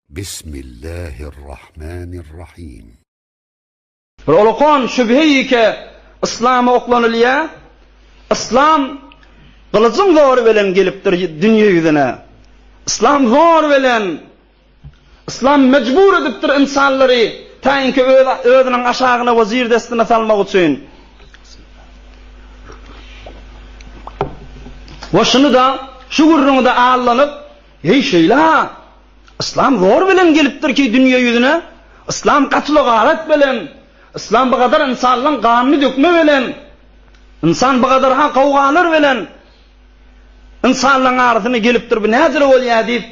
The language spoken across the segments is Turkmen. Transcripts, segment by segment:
Bismillahirrahmanirrahim. Bir olakan şübhe-ike yslama oklanylýar. Yslam gylyjyň zory bilen gelipdir dünýe ýüzüne. Yslam zor bilen, yslam mejbur edipdir ynsanlary taýynki öz özüniň aşagyna we zirdestine salmak üçin. We şuny-da, şu gürrüňi-de allanyp, Eý şeýle-ha! Yslam zor bilen gelipdir ki dünýe ýüzüne, Yslam gatl-u-garat bilen, Yslam bygadar ynsanlaň ganyny dökme bilen, ynsan bygadar-ha gowgalar bilen ynsanlaň arasyna gelipdir, bu näjele bolýar diýip,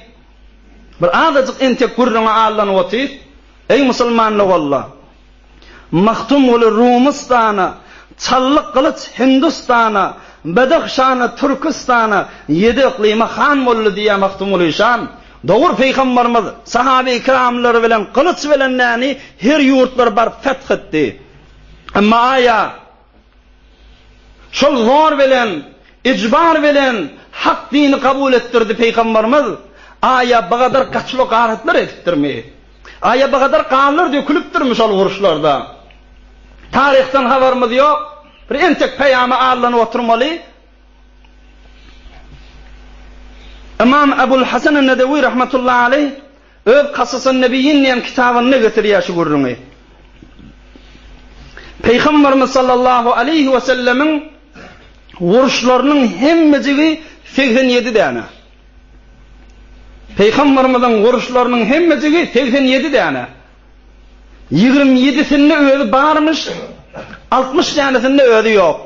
bir azajyk entek gürrüňe allanyp otyr. Eý musulman doganlar! Magtymguly Rumystana, Çallyk gylyç Hindustana, Bedahşana, Türküstana, ýedi yklyma han boldy diýýär Magtymguly şan. Dogry Pygambarymyz sahabe-i kiramlary bilen gylyç bilen näni her ýurtlary baryp feth etdi. Emma aýa şol zor bilen, ijbar bilen hak dini kabul etdirdi Pygambarymyz, aýa bygadar gatl-u-garatlar edipdirmi? Aýa bygadar ganlar dökülipdirmi şol uruşlarda? Taryhdan habarymyz ýok. Bir entek peýama allanyp oturmaly. Ymam Ebul Hasan Nedewi rahmetullahi aleýh öz Kasasun Nebiýin diýen kitabynda getirýär şu gürrüňi. Pygamberimiz sallallahu aleýhi we sellemiň uruşlarynyň hemmejigi 87 däne. Pygamberimiziň uruşlarynyň hemmejigi 87 däne. 27-sinde özi barmyş, 60 dänesinde özi ýok.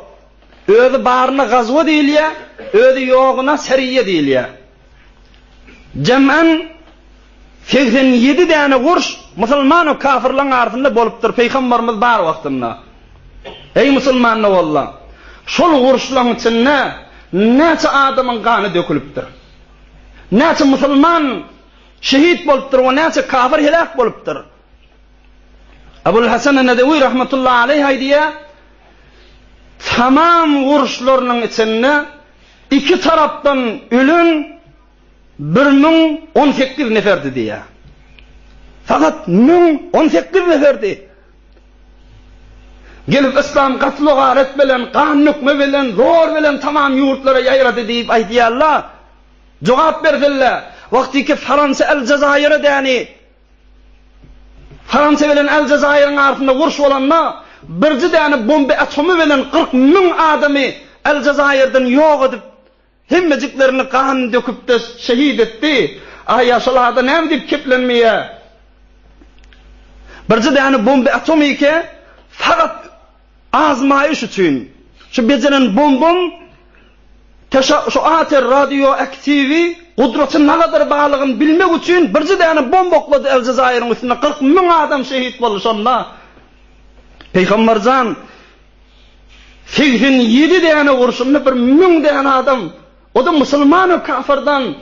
Özi baryna gazwa diýilýär, özi ýoguna seriýe diýilýär. Jem'en 87 däne uruş musulman we kafirlaryň arasynda bolupdyr Pygamberimiz bar wagtynda. Eý musulman doganlar! Şol uruşlaryň içinde näçe adamyň gany dökülipdir. Näçe musulman şehit bolupdyr we näçe kafir heläk bolupdyr. Ebul Hasan Nedewi rahmetullahi aleýh aýdýar, Tamam uruşlarynyň içinde iki tarapdan ölen 1018 neferdi diýýär. Fakat 1018 neferdi. Gelip yslam gatl-u-garet bilen, gan dökme bilen, zor bilen tamam ýurtlara ýaýrady diýip aýdýarlar. Jogap bersinler. Wagtyky Fransiýa Aljazaýyra däni Fransiýa bilen Aljazaýyryň arasynda uruş bolanda birji däne bomba atomy bilen 40 müň adamy Aljazaýyrdan ýok edip Hemmejiklerini gan döküp-de şehit etdi. Aýa şol ada näme diýip keplenmeýär? Birje däne bomba atomike fakat azmaýyş üçin. Şu bejeren bombam teşa şu ater radioaktiwi gudraty nagadar barlygyny bilmek üçin birje däne bomba oklady Aljazaýyryň üstüne 40 müň adam şehit boldy şonda. Pygamberjan 87 däne urşunda bir müň däne adam, o-da musulman we kafirdan,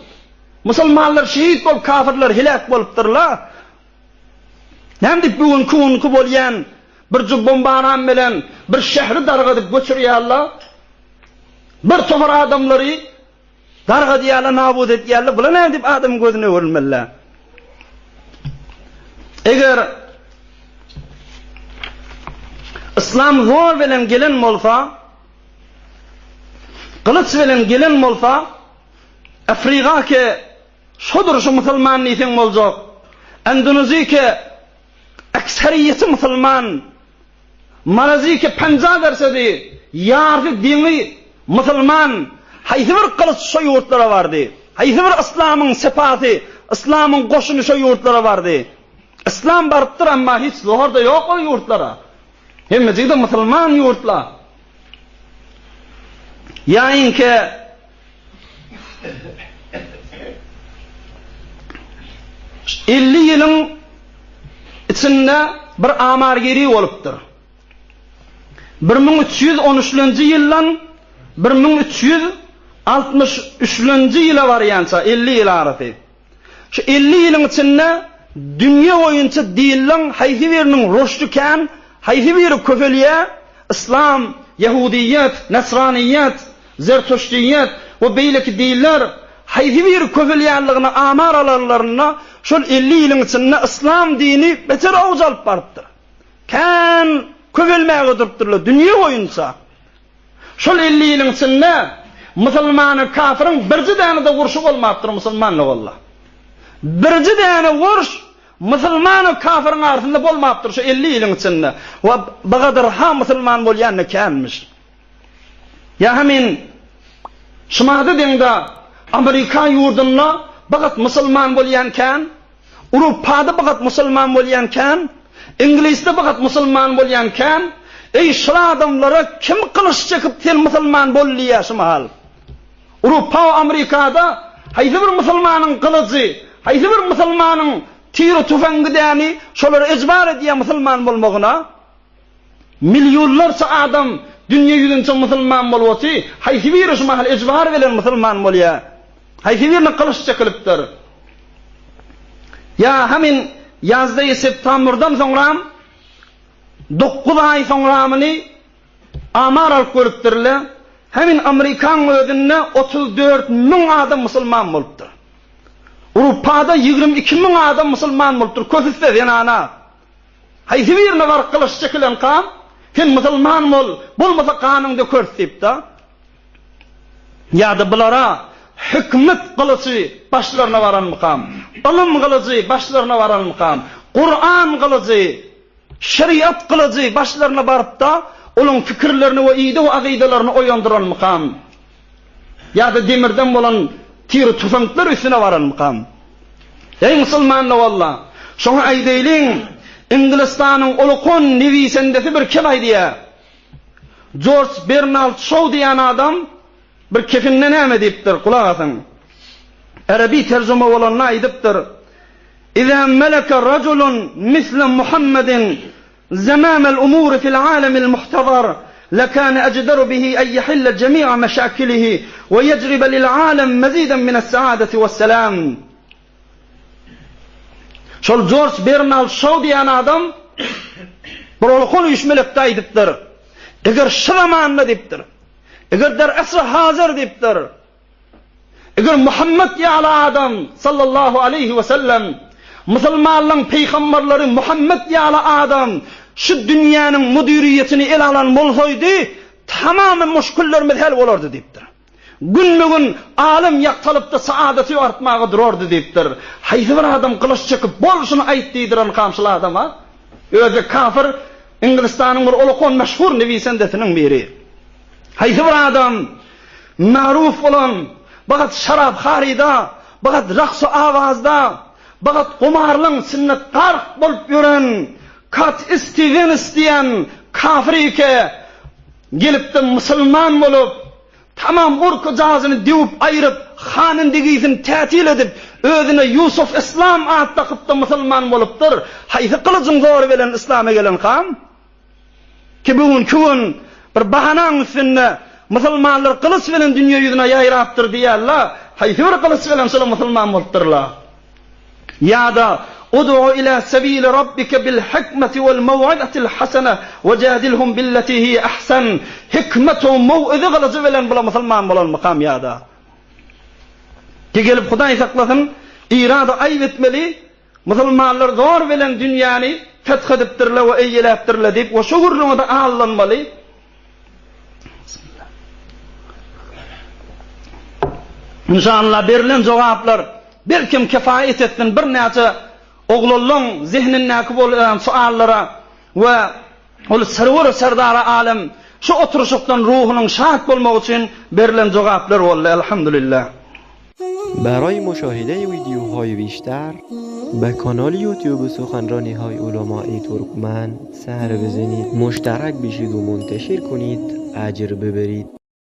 musulmanlar şehit bolup, kafirler heläk bolupdyrlar. Näme diýip bu günki günki bolýan bir jubban bilen bir şähri dargadyp göçürýärler. Bir topar adamlary Dargadýarlar, nabut edýärler. Bular näme diýip adamyň gözüne görünmeliler? Eger Yslam zor bilen gelen bolsa, gylyç bilen gelen bolsa, Afrika ke şodur şu musulman diýseň boljak. Endoneziýa ke ekseriýeti musulman. Marazike panja bersedi, ýarty deňi musulman, haýsy bir gylyç şo ýurtlara bardy? Haýsy bir yslamyň sepasy, yslamyň goşuny şo ýurtlara bardy? Yslam barypdyr, emma hiç zor-da ýok ol ýurtlara. Hemmejigi-de musulman ýurtlar. Ýa-inki 50 ýylyň içinde bir amargiri bolupdyr. 1313-nji ýyldan 1363-nji ýyla barýança 50 ýyl arasy. Şu 50 ýylyň içinde dünýe boýunça dinleň haýsy biriniň ruşdy kän, haýsy biri köpelýär, yslam, ýahudyýet, nasranyýet, Zertuştiýet we beýleki dinler. haýsy biri köpelýänligini amar alanlarynda şol 50 ýylyň içinde yslam dini beter owj alyp barypdyr. Kän köpelmäge durupdyrlar dünýe boýunça. Şol 50 ýylyň içinde musulmany kafiriň birji däne-de urşy bolmapdyr musulman walla. Birji däne urş musulmany kafiriň arasynda bolmapdyr şu 50 ýylyň içinde. We bagadyr ha musulman bolýan-da känmiş. Ýa hemin şumada deňde Amerika ýurdunda bagat musulman bolýan kän. Urupada bagat musulman bolýan kän, Iňlisde bagat musulman bolýan kän, eý şul adamlara kim gylyç çekip sen musulman bol diýýär şu mahal. Urupa we Amerikada haýsy bir musulmanyň gylyjy, haýsy bir musulmanyň tiri tüfeňgi däni şolary ejbar edýär musulman bolmagyna? Millionlarça adam dünýe ýüzünçe musulman bolup oty, haýsy biri şu mahal ejbar bilen musulman bolýar? Haýsy birine gylyç çekilipdir? Ýa hemin ýazdaýy septambrdan soňram 9 aý soňramyny amar alyp görüpdirler. Hemin Amerikaň özünde 34 müň adam musulman bolupdyr. Urupada 22 müň adam musulman bolupdyr, köpüsi zenana. Haýsy birine baryp gylyç çekilen kan, sen musulman bol, bolmasa ganyň dökeris diýipdi. Ýa-da bulara hikmet gylyjy başlaryna baranmykam, ylym gylyjy başlaryna baranmykam, Kuran gylyjy, şeriat gylyjy başlaryna baryp-da, olaň pikirlerini we ideg akydalaryny oýandyranmykam? Ýa-da demirden bolan tiri tüfeňkler üstüne baranmykam? Eý musulmanlar walla, şoňa aýdaýlyň, Inglistanyň ulukon newisendesi bir kep aýdýar. Jorj Bernard Şou diýen adam bir kepinde näme diýipdir, gulak asyň. Erebi terjüme bolanda aýdypdyr, Iza meleke rajulun misle Muhammedin zemamel umuri fil alemil muhtazar lekane ejderu bihi en yahille jemi'a meşakilihi ve yecribe lil alem meziden mine's-saadeti ve's-selam. Şol Jorj Bernard Şou diýen adam bir olkon üýşmelekde aýdypdyr. Eger şu zamanda diýipdir. Eger der asr hazir diýipdir. Eger Muhammet ýaly adam sallallahu aleýhi we sellem musulmanlaryň peýgamberleri Muhammet ýaly adam şu dünýäniň müdiriýetini ele alan bolsaydy, tamamy muşkillerimiz hel bolardy diýipdir. Günbe-gün alem ýagtalypdy, saadaty artmaga durardy diýipdir. Haýsy bir adam gylyç çekip, bol şuny aýt diýdiren kamşyl adama? Özi kafir, Inglistanyň bir ulkan meşhur newisendesiniň biri. Haýsy bir adam maruf bolan, bagat şarap-haryda, bagat raks-u-awazda, bagat gumarlyň içinde gark bolup ýören Kat Istiwens diýen kafir ike gelipdi musulman bolup, tamam urku-jazyny döwüp aýryp, hanyndigisini tätil edip, özüne Ýusuf Islam at dakypdy musulman bolupdyr. Haýsy gylyjyň zory bilen yslama gelen han? Ki bu günki gün bir bahanaň üstünde musulmanlar gylyç bilen dünýe ýüzüne ýaýrapdyr diýýärler. Haýsy bir gylyç bilen şolar musulman bolupdyrlar? Ýa-da Ud'u ila sebili rabbike bil hikmeti wal mew'izatil hasene we jadilhum billeti hiye ahsen hikmet we mew'ize gylyjy bilen bular musulman bolanmykam ýa-da? Ki gelip Hudaý saklasyn, Irada aýyp etmeli, Musulmanlar zor bilen dünýäni feth edipdirler we eýeläpdirler diýip we şu gürrüňe-de aldanmaly. Inşallah berilen jogaplar belkem kefaýet etsin birnäçe oglanlaň zehnindäki bolan suallara we ol serwer serdara alem şu oturyşykdan ruhunyň şat bolmagy üçin berilen jogaplar boldy. Elhamdülillah. برای مشاهده ویدیوهای بیشتر به کانال یوتیوب سخنرانی های علمای ترکمن سر بزنید مشترک بشید و منتشر کنید اجر ببرید.